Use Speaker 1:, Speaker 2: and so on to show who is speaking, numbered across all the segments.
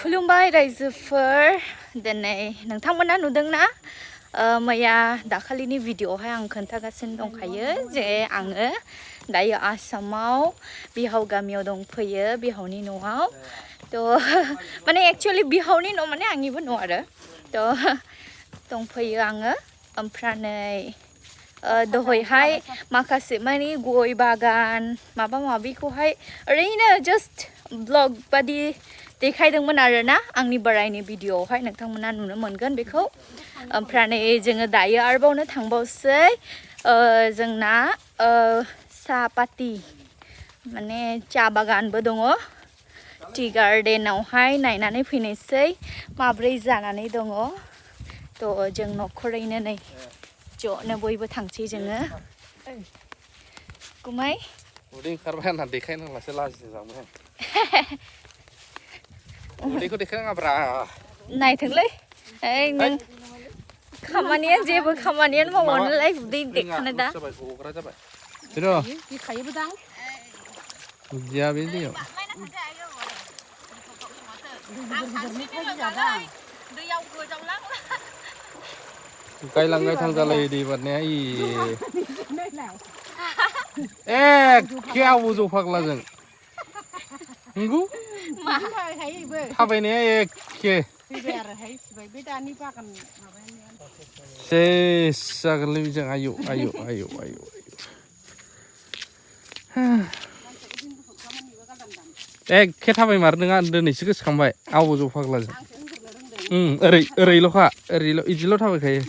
Speaker 1: खुलुमबाय रायजोफोर दिनै नोंथांमोना नुदोंना मैया दाखालिनि भिडिअआवहाय आं खोन्थागासिनो दंखायो जे आङो दायो आसामाव बिहाव गामियाव दंफैयो बिहावनि न'आव माने एक्चुअली बिहावनि न' माने आंनिबो न' आरो दंफैयो आङो ओमफ्राय दहायहाय माखासे माने गय बागान माबा माबिखौहाय ओरैनो जास्ट ब्लग बादि देखायदोंमोन आरोना आंनि बोरायनि भिडिअआवहाय नोंथांमोना नुनो मोनगोन बेखौ ओमफ्राय जोङो दायो आरोबावनो थांबावसै जोंना साहा पाति माने चा बागानबो दङ टि गार्डेनावहाय नायनानै फैनोसै माब्रै जानानै दङ जों न'खरैनो नै ज'नो बयबो थांसै जोङो गुमै
Speaker 2: उदै ओंखारबाय आंना देखायनांलासो लाजियो जाबाय उदैखौ देखायनाङाब्रा
Speaker 1: नायथोंलै ओइ नों खामानिया जेबो खामानियानो मावा नालाय उदै देखानो दा
Speaker 2: गग्रा जाबाय र'
Speaker 3: बिखायोबो दां
Speaker 2: गैया बे दैयाव
Speaker 1: दैयाव गोजावलां
Speaker 2: गायलांनाय थांजालायो दै बारनाया एखे आवज' फाग्लाजों नंगौ थाबायनाया एखे सेस जागोनलै बेजों आयौ आयौ आयौ आयौ एखे थाबायमार नोङा दिनैसो गोसोखांबाय आवज' फाग्लाजों ओरैल'खा ओरैल' इदिल' थाबायखायो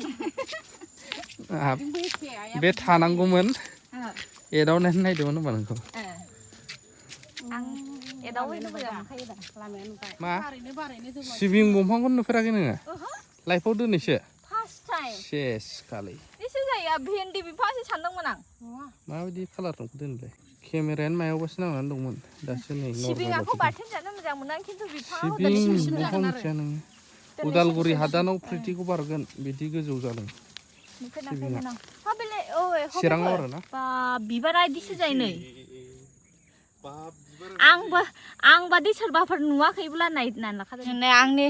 Speaker 2: बे थानांगौमोन एदावनानै नायदोंमोन होनबा नोंखौ मा सिबिं दंफांखौ नुफेराखै नोङो लाइफआव दिनैसो सेस खालै
Speaker 1: भेन्डि बिफांसो सानदोंमोन आं
Speaker 2: माबायदि कालार दंखो दोनलाय केमेरायानो मायावबासो नांनानै दंमोन दासो नै
Speaker 1: सिबिंखौ बाथोन जानो मोजां मोनो आं खिन्थु बिफाङाव
Speaker 2: सिबिं दंफां मिथिया नोङो उदालगुरि हादानाव प्रिथिखौ बारगोन बिदि गोजौ जादों चिराङाव आरो ना
Speaker 1: बिबारा इदिसो जायो नै आं बादि सोरबाफोर नुवाखैब्ला नायनानै लाखादों आंनि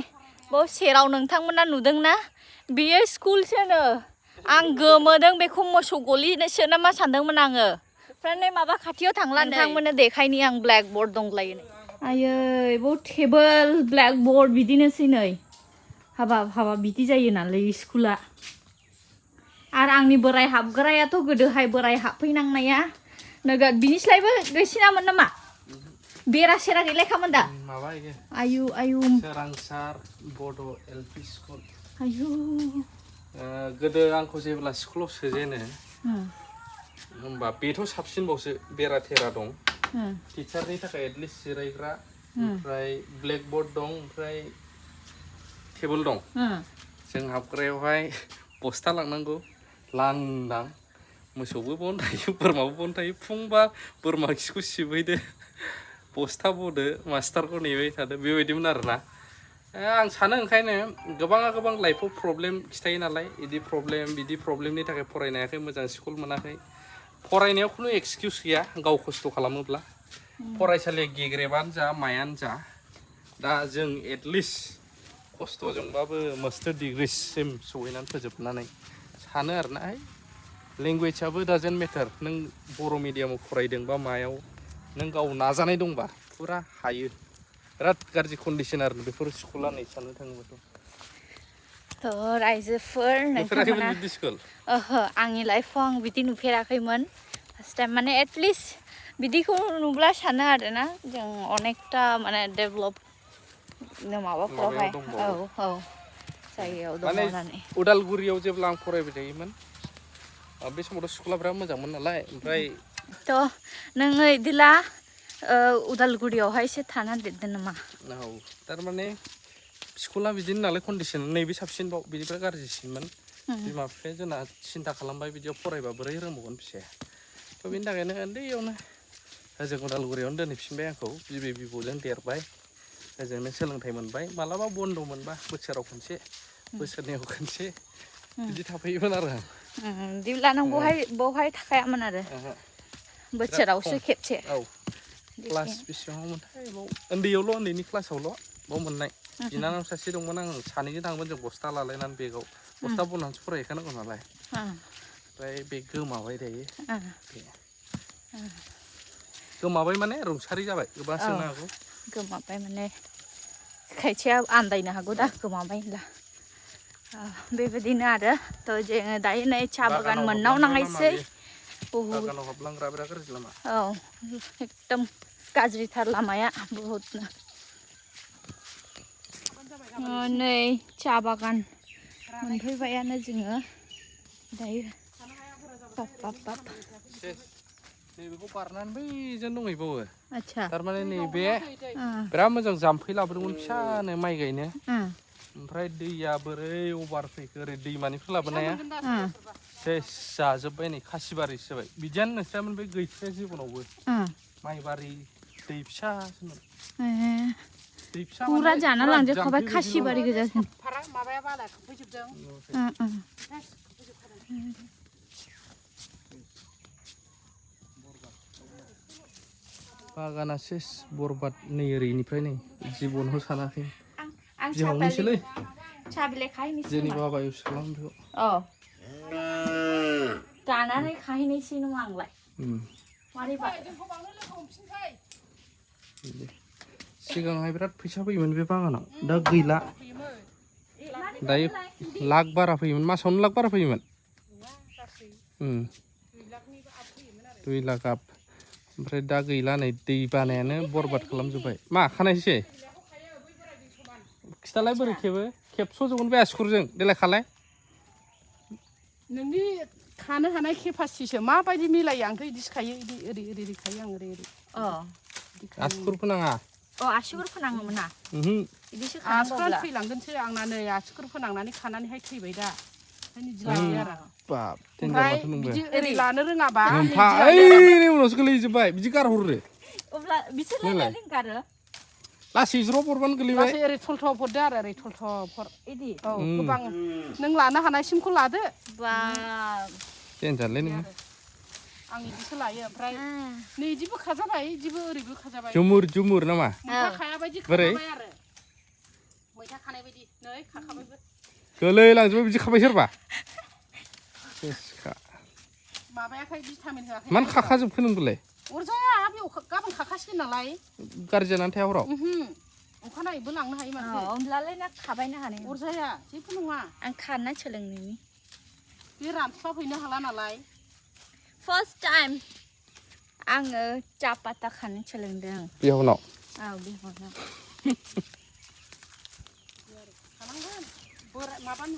Speaker 1: बाव सेराव नोंथांमोना नुदोंना बियो स्कुलसोनो आं गोमोदों बेखौ मोसौ गलिसो ना मा सानदोंमोन आङो ओमफ्राय माबा खाथियाव थांला नोंथांमोननो देखायनि आं ब्लेक बर्ड दंलायो नै आयै बाव टेबोल ब्लेक बर्ड बिदिनोसै नै हाबा बिदि जायो नालाय स्कुला आरो आंनि बोराय हाबग्रायाथ' गोदोहाय बोराय हाबफैनांनाया नोगोद बिनिस्लायबो गैसिनामोन नामा बेरा सेरा गैलायखामोन दा आयु आयु
Speaker 2: सोरांसार बड' एलपि स्कुल
Speaker 1: आयु
Speaker 2: गोदो आंखौ जेब्ला स्कुलाव सोजेनो होमबा बेथ' साबसिनबावसो बेरा थेरा दं टिचारनि थाखाय एटलिस्ट जिरायग्रा ओमफ्राय ब्लेक बर्ड दं ओमफ्राय टेबोल दं जों हाबग्रायावहाय बस्था लांनांगौ लांदां मोसौबो बावनो थायो बोरमाबो बावनो थायो फुंबा बोरमा खिखौ सिबहैदो बस्था बदो मास्टारखौ नेबाय थादो बेबायदिमोन आरोना आं सानो ओंखायनो गोबां लाइफआव प्रब्लेम खिथायो नालाय बिदि प्रब्लेमनि थाखाय फरायनो हायाखै मोजां स्कुल मोनाखै फरायनायाव खुनु एक्सकिउस गैया गाव खस्थ' खालामोब्ला फरायसालिया गेग्रेबानो जा मायानो जा दा जों एटलिस्ट खस्थ'जोंबाबो मास्टार डिग्रिसिम सहैनानै फोजोबनानै सानो आरोना लेंगुवेजआबो डाजेन्ट मेटार नों बर' मिडियामाव फरायदों बा मायाव नों गाव नाजानाय दंबा फुरा हायो बिराद गाज्रि कन्डिसन आरो बेफोर स्कुला नै साननो थाङोबाथ'
Speaker 1: रायजोफोर नोंथांमोना ओहो आंनि लाइफआव आं बिदि नुफेराखैमोन फार्स्ट टाइम माने एटलिस्ट बिदिखौ नुब्ला सानो आरोना जों अनेकथा माने डेभलप माबाफ्रावहाय औ जायगायाव दङ होननानै
Speaker 2: उदालगुरियाव जेब्ला आं फरायबाय थायोमोन बे समावथ' स्कुला बिराद मोजांमोन नालाय ओमफ्राय
Speaker 1: नोङो इदिला उदालगुरियावहायसो थाना देरदों नामा
Speaker 2: औ थारमाने स्कुला बिदिनो नालाय कन्डिसन नैबे साबसिनबाव बिनिफ्राय गाज्रिसिनमोन बिमा बिफाया जोंना सिन्था खालामबाय बिदियाव फरायबा बोरै रोंबावगोन फिसाया बेनि थाखायनो उन्दैयावनो ओजों उदालगुरियावनो दोनहैफिनबाय आंखौ बिबै बिबौजों देरबाय ओजोंनो सोलोंथाइ मोनबाय मालाबा बन्द' मोनबा बोसोराव खनसे बोसोरनैयाव खनसे बिदि थाफैयोमोन आरो आं
Speaker 1: बिदिब्ला नों बहाय थाखायामोन आरो बोसोरावसो खेबसे
Speaker 2: औ क्लास बेसेबाङाव मोनथाय बाव उन्दैयावल' उन्दैनि क्लासावल' बाव मोननाय बिनानाव सासे दंमोन आं सानैजों थांगोन जों बस्ता लालायनानै बेगाव बस्ता बनानैसो फरायहैखानांगौ नालाय ओमफ्राय बे गोमाबाय दायो गोमाबाय माने रुंसारि जाबाय गोबां सोंनो हागौ
Speaker 1: गोमाबाय माने खायसेया आन्दायनो हागौ दा गोमाबाय होनब्ला बेबायदिनो आरो थ' जोङो दायो नै साहा बागान मोननाव नाङायसै
Speaker 2: बागानाव हाबलांग्रा बिराद गाज्रि लामा
Speaker 1: औ एकदम गाज्रिथार लामाया बहुतनो नै साहा बागान मोनफैबायानो जोङो दायो बाब
Speaker 2: नैबेखौ बारनानै बैजों दंहैबावो
Speaker 1: आच्छा
Speaker 2: थारमाने नैबे बिराद मोजां जाम्फै लाबोदोंमोन फिसानो माइ गायनो ओमफ्राय दैया बोरै अभार फैखो ओरै दैमानिफ्राय लाबोनाया सेस जाजोब्बाय नै खासिबारिसो जाबाय बिदियानो नोंस्रामोन बे गैथ्राया जिबनावबो माइबारि दै फिसासोमोन दै फिसा
Speaker 1: फुरा जाना लांजोबखाबाय खासिबारि गोजासिन
Speaker 3: माबाया बाला खोबफैजोबदों
Speaker 2: बागाना सेस बरबाद नै ओरैनिफ्राय नै जिबनखौ सानाखै
Speaker 1: आं
Speaker 2: बिहावनिसोलै
Speaker 1: साहा बिलाइ खाहैनोसै
Speaker 2: जोंनि बाबायाव खालाम बेखौ
Speaker 1: औ दानानै खाहैनोसै नङा आंलाय मारैबा
Speaker 2: सिगांहाय बिराद फैसा फैयोमोन बे बागानाव दा गैला दायो लाख बारा फैयोमोन मासावनो लाख बारा फैयोमोन 2 लाख आप ओमफ्राय दा गैला नै दै बानायानो बरबाद खालामजोब्बाय मा खानायसै खिथालाय बोरै खेबस'जोबगोन बे आसिखुरजों देलाय खालाय
Speaker 3: नोंनि खानो हानाय केपासिटिसो माबायदि मिलायो आंथ' इदिसो खायो इदि ओरै खायो आं ओरै
Speaker 2: आसिखुर फोनाङा
Speaker 1: आसिखुर फोनाङोमोन ना बिदिसो
Speaker 3: आसिखुरानो थैलांगोनसो आंना नै आसिखुर फोनांनानै खानानैहाय थैबाय दा ओंखायनो इदि लायो आरो
Speaker 2: बाब
Speaker 3: ओमफ्राय बिदि ओरै लानो रोङाबा
Speaker 2: ओइ उनावसो गोलैजोब्बाय बिदि गारहरो
Speaker 1: अब्ला बिसोरलाय लिंगारो
Speaker 2: लासै ज्रब हरबानो गोलैबाय
Speaker 3: लासै ओरै थलथब हरदो आरो ओरै थलथब हर इदि औ गोबां नों लानो हानायसिमखौ लादो
Speaker 1: बा
Speaker 2: देनजारलै नोङो
Speaker 3: आं इदिसो लायो ओमफ्राय नै इदिबो खाजाबाय इदिबो ओरैबो खाजाबाय
Speaker 2: जुमुर नामा
Speaker 3: मैथा खाया बायदि खाजाबाय आरो मैथा खानाय बायदि नै खाखाबायबो
Speaker 2: गोलै लांजोबबाय बिदि खाबाय सोरबा
Speaker 3: माबायाखै भिटामिन होआखै
Speaker 2: मानो खाखाजोबखो नोंबोलाय
Speaker 3: अरजाया बेयाव गाबोन खाखासिगोन नालाय
Speaker 2: गाज्रि जानानै थाया हराव
Speaker 3: अखानायैबो लांनो हायो माथो
Speaker 1: होमब्लालाय ना खाबायनो हानाय
Speaker 3: अरजाया जेबो नङा
Speaker 1: आं खाना सोलोंनि
Speaker 3: बे रानस्लाबहैनो हाला नालाय
Speaker 1: फार्स्ट टाइम आङो चा पाता खानो सोलोंदों
Speaker 2: बिहावनाव
Speaker 1: औ बिहावनाव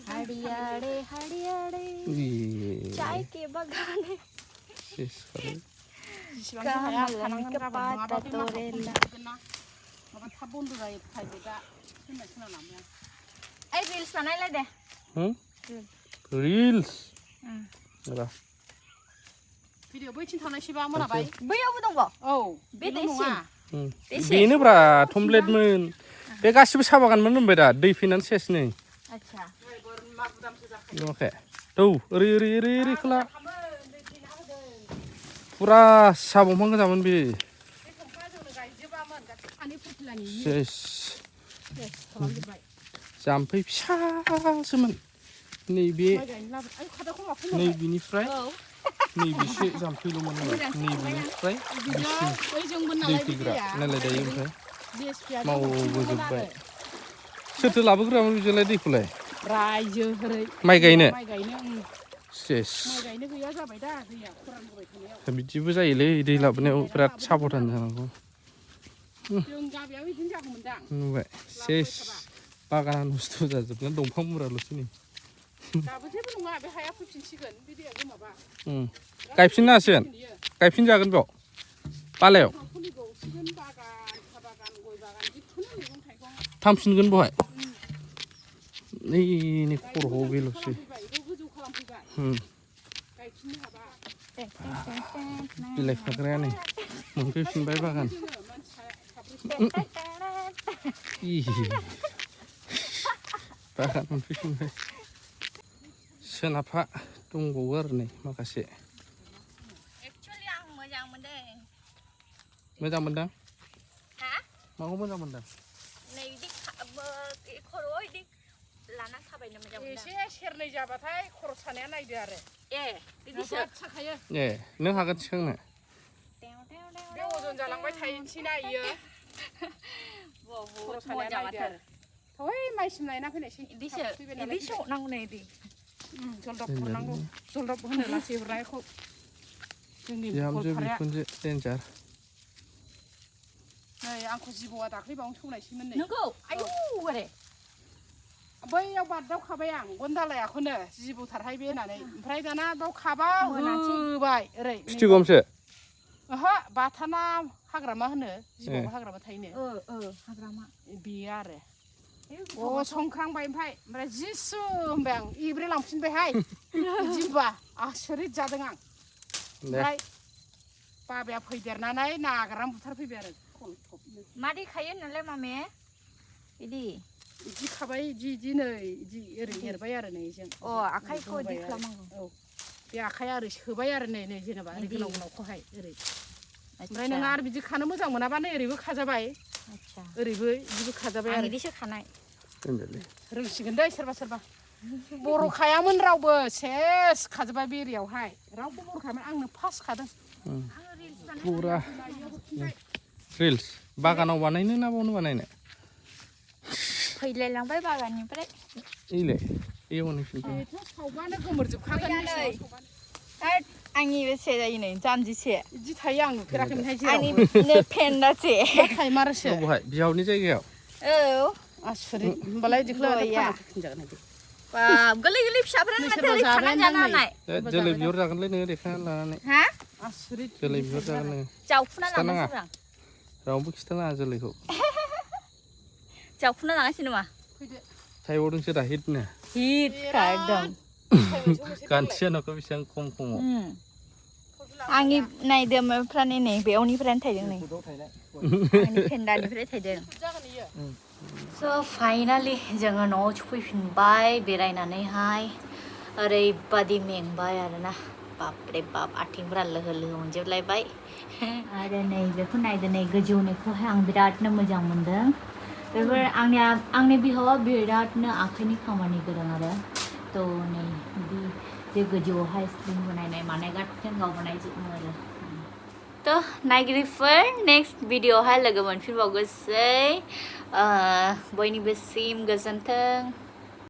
Speaker 1: हरियारे हरियारे चाय के बागान
Speaker 3: माबा थाब बन्द जायो प्राइभेटआ खोनालांबाय
Speaker 1: आं रिल्स बानायलाय दे
Speaker 2: रिल्स
Speaker 3: भिडिअ बैथिं थांनायसैबा मोनाबाय
Speaker 1: बैयावबो दंबो
Speaker 3: औ
Speaker 1: बे नङा
Speaker 2: बेनोब्रा थमब्लेटमोन बे गासिबो साहा बागानमोन होनबाय दा दै फैनानै सेस नै
Speaker 1: आच्छा
Speaker 2: नुवाखै औ ओरै खोला फुरा साहा दंफां गोजामोन बे सेस जाम्फै फिसासोमोन नैबेनिफ्राय नैबेसे जाम्फैल'मोन नैबेनिफ्राय बिसिम दै फैग्रा नायलाय दायो ओमफ्राय मावबोजोब्बाय सोरथो लाबोग्रामोन बिदिलाय दैखौलाय
Speaker 3: रायजो
Speaker 2: माइ गायनो सेस
Speaker 3: माइ गायनो गैया जाबाय दा दैया खरान होबाय थानायाव
Speaker 2: बिदिबो जायोलै दै लाबोनायाव बिराद साबधान जानांगौ
Speaker 3: जों गामियाव बिदिनो जागौमोनदां
Speaker 2: नुबाय सेस बागाना नस्थ' जाजोबनानै दंफां मुराल'सै नै
Speaker 3: दाबो जेबो नङा बे हाया फैफिनसिगोन बे दैया गोमाबा
Speaker 2: गायफिननो हासिगोन गायफिनजागोन बेयाव बालायाव थांफिनगोन बहाय नै खर'आव बेल'सै बिलाइ खाग्राया नै मोनफैफिनबाय बागान बागान मोनफैफिनबाय सोनाबहा दंबावो आरो नै माखासे
Speaker 1: एक्चुअली आं मोजां मोनदों
Speaker 2: मोजां मोनदों माखौ मोजां मोनदों
Speaker 1: नै बिदि खर' इदि लाना थाबायनो मोजां मोनो
Speaker 3: एसे सेरनै जाबाथाय खर' सानाया नायदो आरो
Speaker 1: ए बिदिसो
Speaker 3: साखायो
Speaker 2: ए नों हागोन थिखांनो
Speaker 3: बे अजन जालांबाय थायोसैना इयो खर' सानाया नायदो आरो थै माइसिम लायना फैनायसै
Speaker 1: इदिसो नांगौ नै इदि
Speaker 3: जलदब हरनांगौ जलदब होनो लासै हरनायखौ जोंनि
Speaker 2: बिहामजो
Speaker 3: गलपाराया
Speaker 2: बिखुनजो देन्जार
Speaker 3: नै आंखौ जिबौआ दाख्लै बावनो सौनायसैमोन नै
Speaker 1: नोंगौ आयु ओरै
Speaker 3: बैयाव बारदावखाबाय आं गन्दालायाखौनो जिबौथारहाय बे होननानै ओमफ्राय दाना बाव खाबाव होबाय ओरै
Speaker 2: फिथिगमसो
Speaker 3: ओहो बाथाना हाग्रामा होनो जिबौ हाग्रामा थायोनो
Speaker 1: हाग्रामा
Speaker 3: बेयो आरो संख्रांबाय ओमफ्राय जिसु होनबाय आं इब्रे लांफिनबायहाय बिदि होनबा आसरित जादों आं ओमफ्राय बाबाया फैदेरनानै नागारनानै बुथारफैबाय आरो
Speaker 1: मादै खायो नालाय मामे बिदि
Speaker 3: इदि खाबाय इदि नै इदि ओरै एरबाय आरो नै जों
Speaker 1: आखाइखौ इदि खालामनांगौ
Speaker 3: औ बे आखाइया ओरै सोबाय आरो नै जेनेबा ओरै गोलाव गोलावखौहाय ओरै ओमफ्राय नोङो आरो बिदि खानो मोजां मोनाबा नै ओरैबो खाजाबाय ओरैबो बिदिबो खाजाबाय आरो
Speaker 1: बिदिसो खानाय
Speaker 3: रोंसिगोन दै सोरबा बर' खायामोन रावबो सेस खाजोब्बाय बेरियावहाय रावबो बर' खायामोन आंनो फार्स्ट खादों
Speaker 2: फुरा रिल्स बागानाव बानायनो ना बावनो बानायनो
Speaker 1: फैलायलांबाय बागाननिफ्राय
Speaker 2: इलाय एवनोफिनबाय
Speaker 3: बेथ' सावबानो गोमोरजोबखागोन
Speaker 1: आंनि बेसे जायो नै जानजिसे
Speaker 3: बिदि थायो आं नुफेराखैमोनहाय
Speaker 1: आंनि
Speaker 3: जेरावबो
Speaker 1: फेन्दासे
Speaker 3: टाइमारसो
Speaker 2: बहाय बिहावनि जायगायाव
Speaker 1: औ
Speaker 3: आसरित होमबालाय इदिखौलाय फानना फैफिनजागोन इदि
Speaker 1: बाब गोरलै गोरलै फिसाफोरानो माथो ओरै खानानै जानो हानाय
Speaker 2: जोलै बिहर जागोनलै नोङो देखायना लानानै
Speaker 1: हा
Speaker 3: आसरित
Speaker 2: जोलै बिहर जागोन नोङो
Speaker 1: जावफुना लांगासिनो आं
Speaker 2: रावबो खिथानाङा जोलैखौ
Speaker 1: जावफुना लांगासिनो नामा
Speaker 3: फैदो
Speaker 2: थाइबावदोंसो दा हिटनो
Speaker 1: हिटखा एकदम
Speaker 2: गान्थियानोखौ बेसेबां खमाव
Speaker 1: आंनि नायदोमफ्रानो नै बेयावनिफ्रायनो थायदों नै आंनि फेन्दानिफ्राय थायदों स' फाइनालि जोङो न'आव सफैफिनबाय बेरायनानैहाय ओरैबादि मेंबाय आरोना बापरे बाप आथिंफोरा लोहो लोहो मोनजोबलायबाय आरो नै बेखौ नायदो नै गोजौनिखौहाय आं बिरादनो मोजां मोनदों बेफोर आंनि बिहावा बिरादनो आखाइनि खामानि गोरों आरो थ' नै बिदि बे गोजौआवहाय स्लिम बानायनाय मानाय गाथों गाव बानायजोबो आरो थ' नायगिरिफोर नेक्स्ट भिडिअ'आवहाय लोगो मोनफिनबावगोसै बयनिबोसिम गोजोन्थों